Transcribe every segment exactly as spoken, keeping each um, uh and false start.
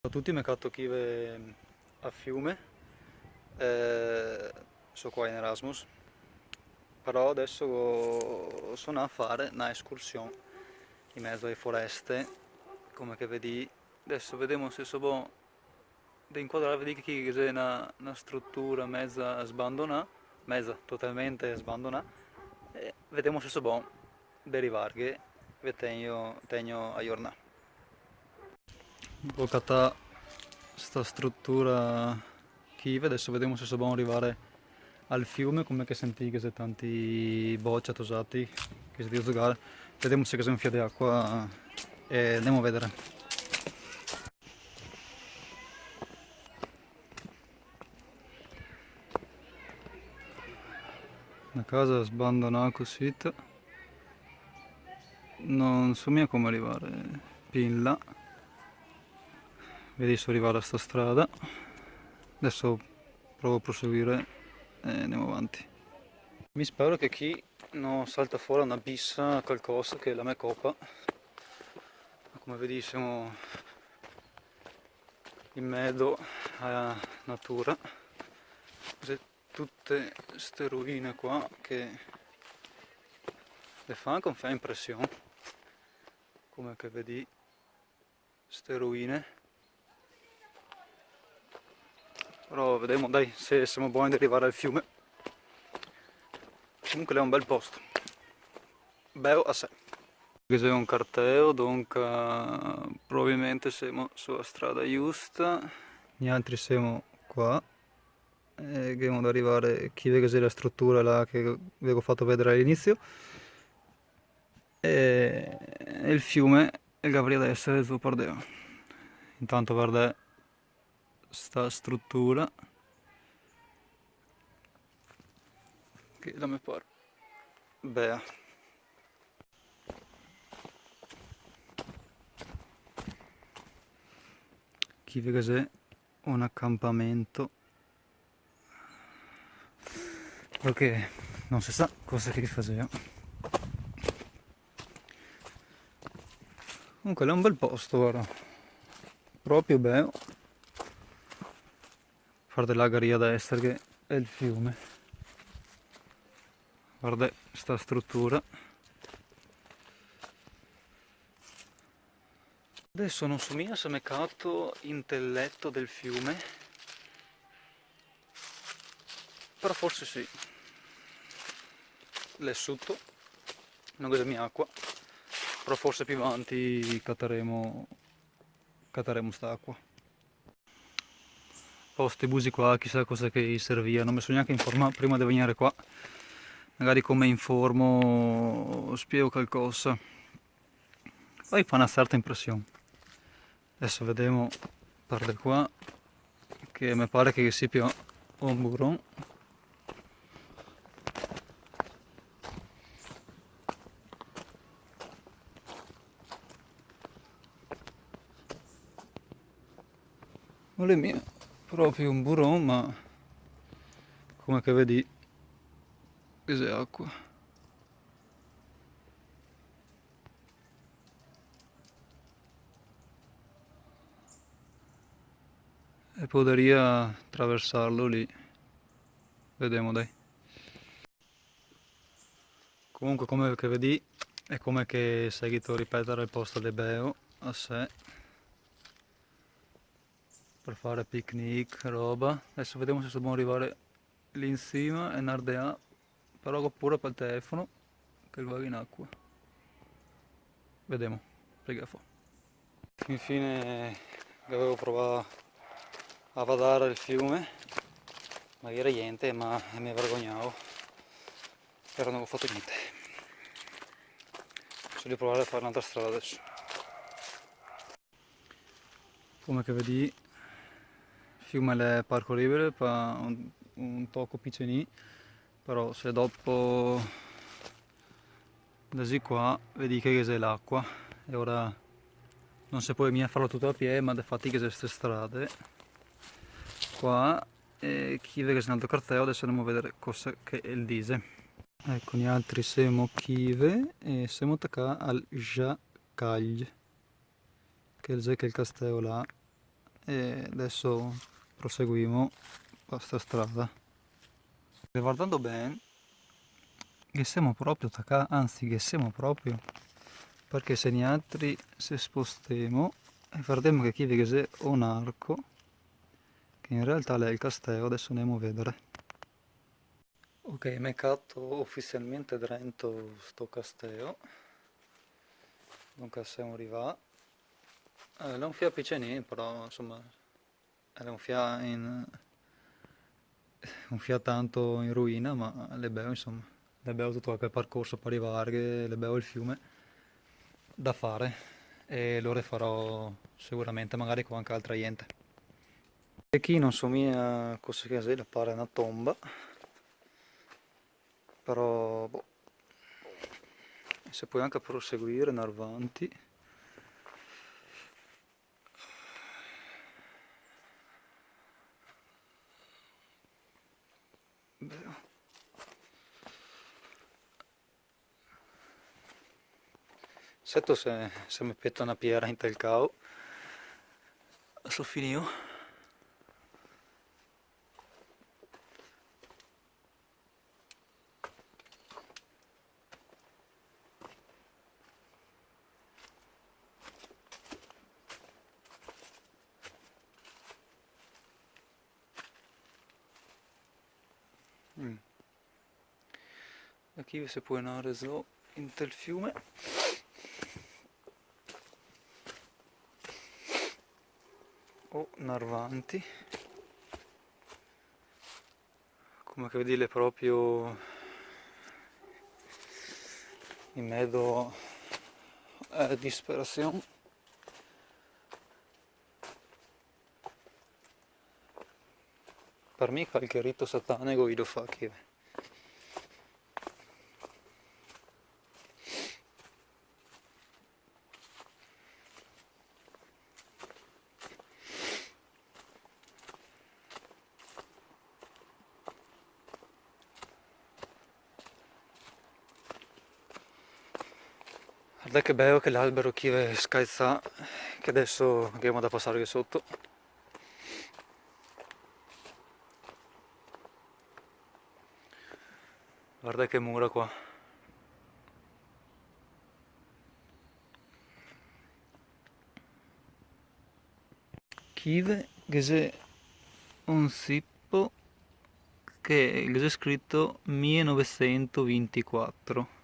Ciao a tuti, me cato chive a Fiume, eh, so qua in Erasmus, però deso go, so 'ndà a fare na escursion in mezo ae foreste, come che vedì. Deso vedemo se so bon de incuadrar, vedì che chi ghe xe na, na strutura meza sbandonà, meza, totalmente sbandonà, e vedemo se so bon de rivarghe, ve tegno, tegno agiornà. Go catà sta strutura chive, deso vedemo se so bon rivare al fiume, come che sentì che xe tanti bocia, tosati, che xe drio zogar. Vedemo se ghe xe un fià de acua e ndemo a vedare. Na casa sbandonà cusita. No so mia come rivare pi in là. Vedì, so rivà a sta strada. Deso provo a proseguire e ndemo avanti. Mi spero che chi no salta fora na bisa, calcosa che la me copa. Ma come vedì, semo in mezo a natura. Xe tute ste ruine qua che le fa anca un fià impresion, come che vedì ste ruine. Però vedemo, dai, se semo boni de rivare al fiume. Comunque l'è un bel posto. Beo asè. Ghe xe un carteo, donca probabilmente semo su la strada giusta. Nialtri semo qua. E ghemo da rivare, chi vede che xe la strutura là che ve go fato vedare a l'inisio. E, e el fiume el gavaria da esare zo par de là. Intanto vardè sta strutura. Che la me par bea. Chi vede che xe un acampamento. Parché no se sa cosa che i fasea. Comunque, l'è un bel posto, varda. Proprio beo. Par de là gavaria da esare el fiume. Vardè sta strutura. Deso no so mia se me cato inte el leto del fiume, però forse sì. L'è suto, no ghe xe mia acua, però forse pi vanti cataremo, cataremo sta acua. Po sti busi qua, chisà cosa che i servia, no me so gnanca informà prima de vegnere qua. Magari come informo spiego calcosa. Poi fa na certa impresion. Deso vedemo par de qua, che me pare che sia pì un buron. No l'è mia proprio un buron, ma come che vedì, ghe xe acua. E podaria traversarlo lì. Vedemo, dai. Comunque, come che vedì, e come che seguito a ripetere, el posto l'è beo asè. Par fare picnic, roba. Deso vedemo se so bon rivare lì in sima e ndar de là, però go pura pal telefono che el vaga in acua. Vedemo, parché fa. Infine gavevo provà a vadare el fiume, ma gera gnente, ma me vergognavo. Però no go fato gnente. So drio provare a fare n'altra strada deso. Come che vedì, el fiume l'è parcoribile, pa un, un toco picenin, però se dopo da zi qua vedì che ghe xe l'acua, e ora no se pol mia farlo tuto a pie, ma difati ghe xe ste strade qua, e chi vede che xe un altro carteo, deso ndemo a vedare cosa che el dixe. Eco, nialtri semo chive e semo tacà al Jacagl, che xe quel casteo là, e deso proseguimo pa sta strada. E vardando ben, ghe semo proprio tacà, anzi, ghe semo proprio, parché se nialtri se spostemo e vardemo che chi ghe xe un arco, che in realtà l'è el casteo, deso ndemo a vedare. Ok, me cato ufisialmente drento sto casteo. Donca semo rivà. Eh, l'è un fià picenin, però, insoma, l'è un fià in, un fià tanto in ruina, ma l'è beo, insoma. L'è beo tuto quel parcorso par rivarghe, l'è beo el fiume da fare, e lo rifarò sicuramente, magari co anca altra gente. E chi no so mia cosa che sia, pare na tonba. Però, boh. Se pol anca proseguire in avanti. Beh. Seto se, se me peto na piera inte el cao. So finìo. Mm. Da chi se pol ndare zo inte el fiume. O in avanti. Come che vedì, l'è proprio in medo, eh, disperasion. Par mi qualche rito satanego i lo fa chi. Varda che beo che l'albero chi ve scalza, che deso ghemo da pasarghe soto. Varda che mura qua. Chi ve, ghe xe un sipo che ghe xe scrito millenovecentovintiquattro.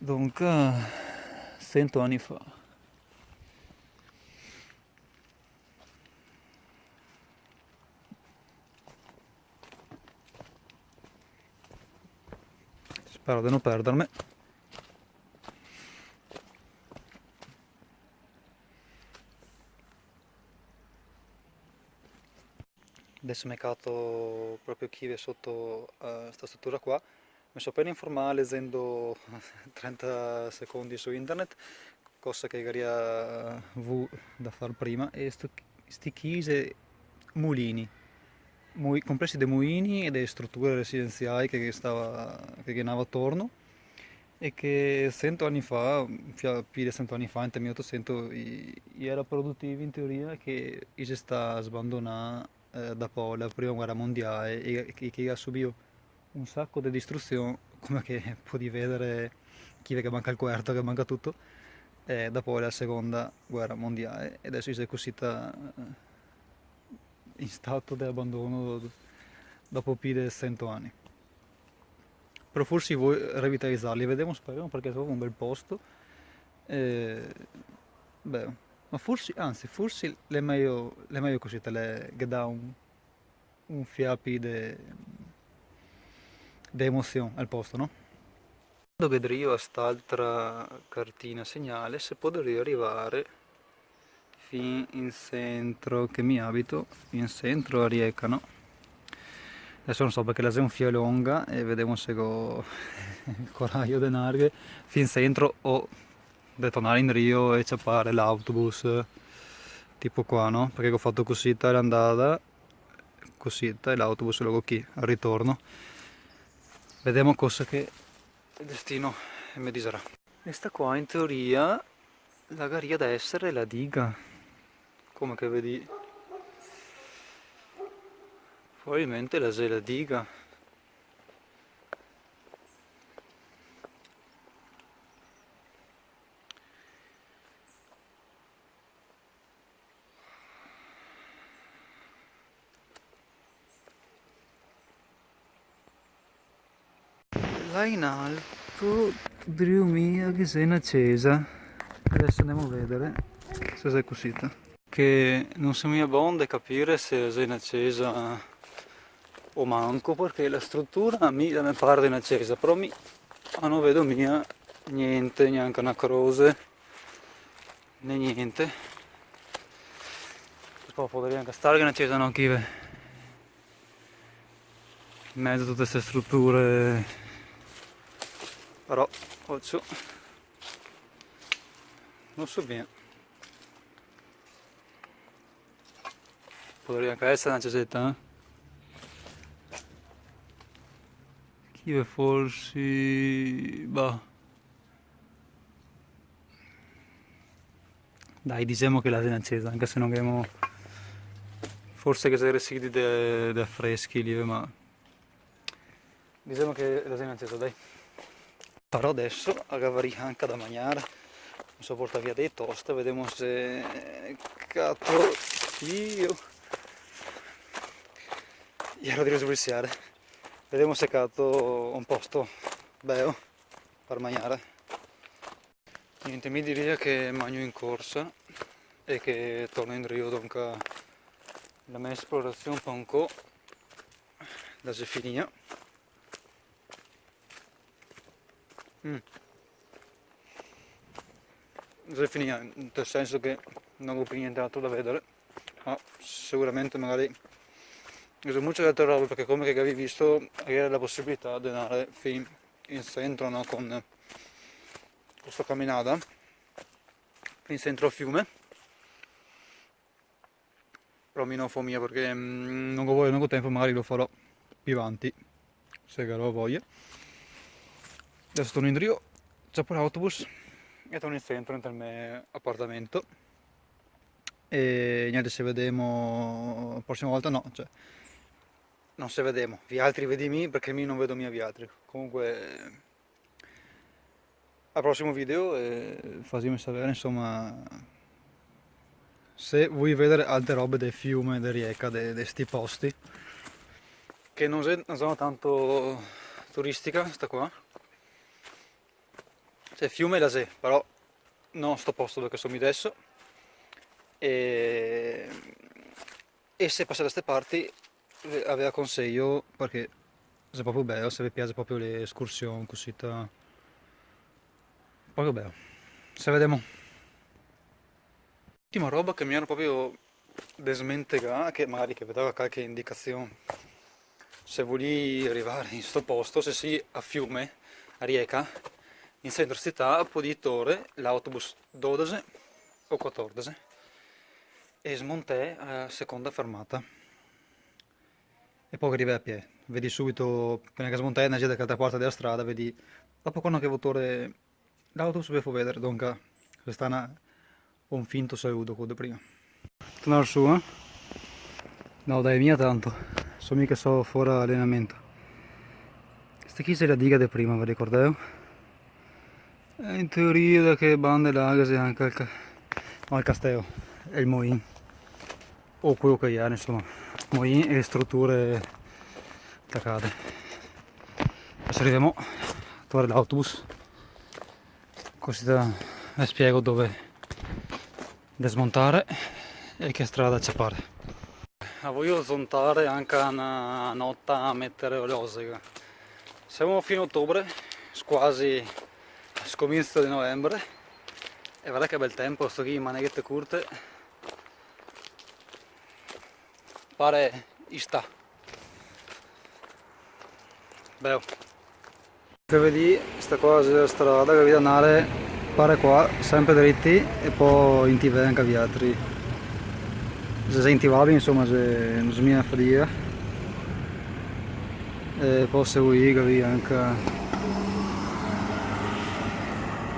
Donca, sento ani fa. Spero de no perderme. Deso me cato proprio chi ve soto, eh, sta strutura qua. Me so pena informà lexendo trenta secondi su internet, cosa che garia, eh, vu da far prima, e sto, sti chi xe mulini, mu-, complesi de mulini e de struture residensiai che, che stava, che, che ghe n'ava atorno, e che sento ani fa, pì, pì de sento ani fa, inte mileotosento, i, i era produtivi in teoria, che i xe sta sbandonà, eh, dapo la prima guera mondiale, e che, che ga subìo un saco de distrusion, come che podì vedare, chi ve che manca el cuerto, che manca tuto, eh, dapo la seconda guera mondiale, e deso i xe cusita, eh, in stato de abandono dopo pì de sento ani. Però forsi i vol revitalizarli, vedemo, speremo, parché xe proprio un bel posto. Eh, beh, ma forsi, anzi, forsi l'è mejo, l'è mejo cusì, te le, ghe dà un, un fià pì de, de emosion al posto, no? Quando che drio a st'altra cartina segnale, se podarìa rivare fin in centro, che mi abito in centro a Rieca, no? Deso no so, parché la xe un fià longa, e vedemo se go corajo de ndarghe fin centro o de tornare indrio e ciapare l'autobus, tipo qua, no? Parché go fato cusita l'andada, cusita, e l'autobus logo chi, al ritorno. Vedemo cosa che el destino me disarà. E sta qua, in teoria, la garia da esare la diga. Come che vedì, probabilmente la xe la diga. Là in alto, drio mi, ghe xe na cesa. Deso ndemo a vedare se xe cusita. Che no so mia bon de capire se xe na cesa o manco, parché la strutura a mi la me pare de na cesa, però mi, ah, no vedo mia gnente, gnanca na croxe, né gnente. Po' podarìa anca stare che na cesa, no, chi ve-, in mezo a tute ste struture. Però, ocio, no so ben. Podarìa anca esare na ceseta, eh? Chi ve forsi, bah. Dai, disemo che la xe na cesa, anca se no ghemo, forse ghe xe residi de, de afreschi lì, ma disemo che la xe na cesa, dai. Però deso a gavarìa anca da magnare, me so portà via dee toste, vedemo se cato, io, iero drio sbrisiare, vedemo se cato un posto beo par magnare. Gnente, mi diria che magno in corsa e che torno indrio, donca la me esplorasion par ancò la xe finìa. Mm. La xe finìa, nel senso che no go pì gnent'altro da vedare, ma sicuramente magari ghe xe mucia altre robe, parché come che gavì visto, ghe jera la posibilità de ndare fin in centro, no? Con questa caminada fin centro al fiume. Però mi no lo fao mia parché, mm, no go voia, no go tenpo, magari lo farò pì vanti, se gavarò voia. Deso torno indrio, ciapo l'autobus e torno in centro, nel me apartamento. E gnente, se vedemo la prosima volta, no, cioè, no se vedemo, vialtri vedì mi, parché mi no vedo mia vialtri. Comunque, al prosimo video, eh, fasime saver, insoma, se volì vedare altre robe del fiume, de Rieca, de, de sti posti, che no xe na zona tanto turistica, sta qua. Cioè, fiume la xe, però no sto posto dove che so mi deso. E, e se pasè da ste parti, ve, ve aconsejo, parché xe proprio beo, se ve piaxe proprio le escursion, cusì, ta-, proprio beo. Se vedemo. Ultima roba che mi jero proprio desmentegà, che magari che ve dava calche indicasion, se volì rivare in sto posto, se sì a Fiume, a Rieca, in centro cità, podì tore l'autobus dodexe o quatordese e smonté a seconda fermata. E po' che rivé a pie, vedì subito, apena che smonté, na gira da l'altra parte dela strada, vedì, dopo quando che vo tore l'autobus ve fo vedare, donca, xe stà na, un finto saludo queo de prima. Tornar su, eh? No, dai, mia tanto. So mi che so fora alenamento. Sta chi xe la diga de prima, ve ricordeo? E in teoria da che bande là ghe xe anca el ca-, no, el casteo, el moin. O queo che jera, insoma. Moin e struture tacate. Deso rivemo a tore l'autobus. Cusì te, ve spiego dove desmontare e che strada ciapare. A vojo zontare anca na nota meteorologica. Semo fin otobre, squasi scomincio de novembre, e varda che bel tenpo, sto chi in maneghete curte. Pare istà. Beo. Che vedì, sta qua xe la strada che ve dà ndare, pare qua, senpre driti, e po' intivè anca vialtri. Xe, xe intivabile, insoma, xe, no xe mia fadiga. E po' se volì, capì, anca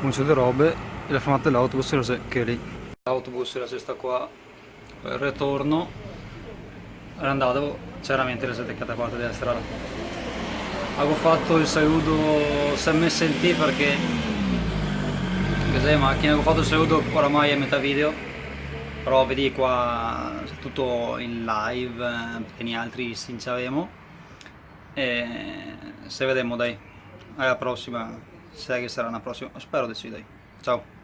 un sacco de robe, e la fermata de l'autobus la xe che lì. L'autobus la xe sta qua. El retorno, ero andà, ciaramente le sete catapate dela strada. Go fato el saludo, se me sentì, parché xe in machina. Go fato el saludo oramai a metà video, però vedì qua xe tuto in live, eh, parché nialtri se ciavemo. E se vedemo, dai. Ala prosima, se che sarà na prosima, spero de sì, dai. Ciao.